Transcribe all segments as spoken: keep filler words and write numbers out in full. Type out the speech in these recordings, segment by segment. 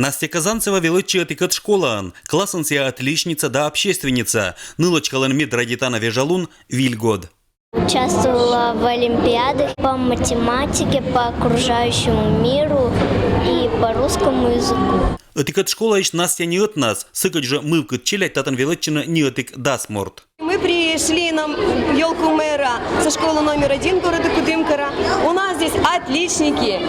Настя Казанцева велӧдчӧ ӧтикӧд школаын, классын сійӧ отличница да общественница. Нылӧчкалӧн медрадитана вежалун вильгод. Участвовала в олимпиадах по математике, по окружающему миру и по русскому языку. Ӧтикӧд школаысь Настя ни ӧтнас, сыкӧд жӧ мывкыд челядь татӧн велӧдчӧны ни ӧтик дас морт. Мы пришли на елку мэра со школы номер один города Кудымкара. У нас здесь отличники,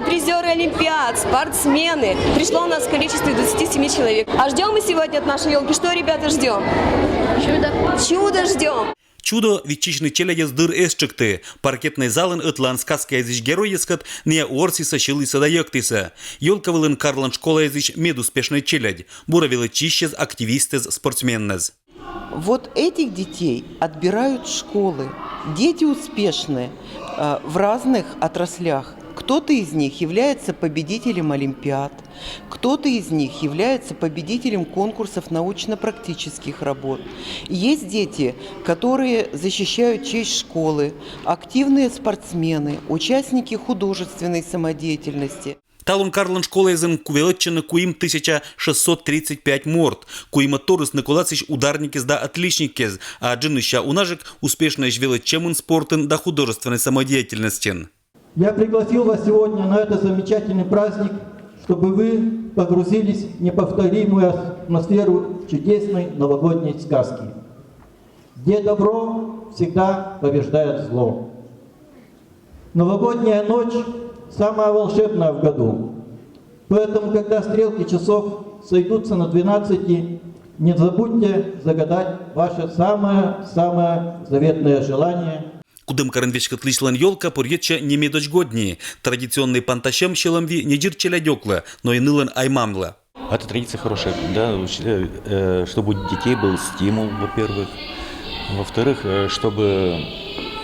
призеры олимпиад, спортсмены. Пришло у нас в количестве двадцати семи человек. А ждем мы сегодня от нашей елки. Что, ребята, ждем? Чудо. Чудо ждем. Чудо виччысьны челядьӧс дыр эз тшыкты. Паркетнӧй залын ӧтлаын сказкаэзысь геройӧскӧд ная уорсісӧ, сьылісӧ да йӧктісӧ. Ёлка вылын Карлӧн школаэзысь медуспешнӧй челядь. Бура велӧдчысьӧс, активистӧс, спортсменӧс. Вот этих детей отбирают школы. Дети успешны э, в разных отраслях. Кто-то из них является победителем олимпиад, кто-то из них является победителем конкурсов научно-практических работ. Есть дети, которые защищают честь школы, активные спортсмены, участники художественной самодеятельности. Талун Карлӧн школаэзын велӧдчӧны куим тысяча шестьсот тридцать пять морт. Куимӧд торйыс ныколасысь ударникъяс да отличникъяс, а джынйысся унажык успешнӧйӧсь велӧдчӧмын, спортын да художественнӧй самодеятельностьын. Я пригласил вас сегодня на этот замечательный праздник, чтобы вы погрузились в неповторимую атмосферу чудесной новогодней сказки, где добро всегда побеждает зло. Новогодняя ночь самая волшебная в году. Поэтому, когда стрелки часов сойдутся на двенадцати, не забудьте загадать ваше самое-самое заветное желание. Кудымкарын веськӧдлысьлӧн ёлка пӧрйӧдчӧ немедӧдз годні. Традиционнӧй пантасьӧм сьӧлӧмвиӧ не дзир челядьӧклы, но и нылӧн ай-мамлы. Эта традиция хорошая, да, учитывая, э, чтобы у детей был стимул, во-первых. Во-вторых, э, чтобы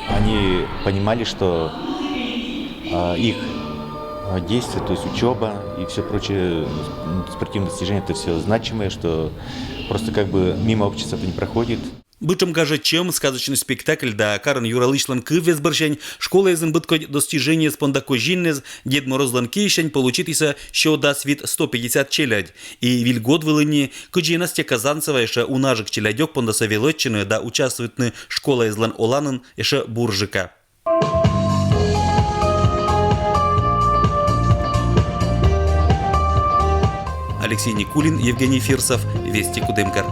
они понимали, что а, их а, действия, то есть учеба и все прочее, м, спортивные достижения, это все значимое, что просто как бы мимо общества это не проходит. Быдтшӧм гажӧдчӧм, сказочнӧй спектакль да карын юралысьлӧн кывъяс бӧрсянь школаэзын быдкодь достижениеяс понда козиннас Дед Морозлӧн киысянь получитісӧ сё дас вит, сто пятьдесят челядь. И вильгод вылын ни, кыдзи Настя Казанцева, ещӧ унажык челядьӧк пондасӧ велӧдчыны да участвуйтны школаэзлӧн оланын ещӧ бурджыка. Алексей Никулин, Евгений Фирсов, Вести, Кудымкар.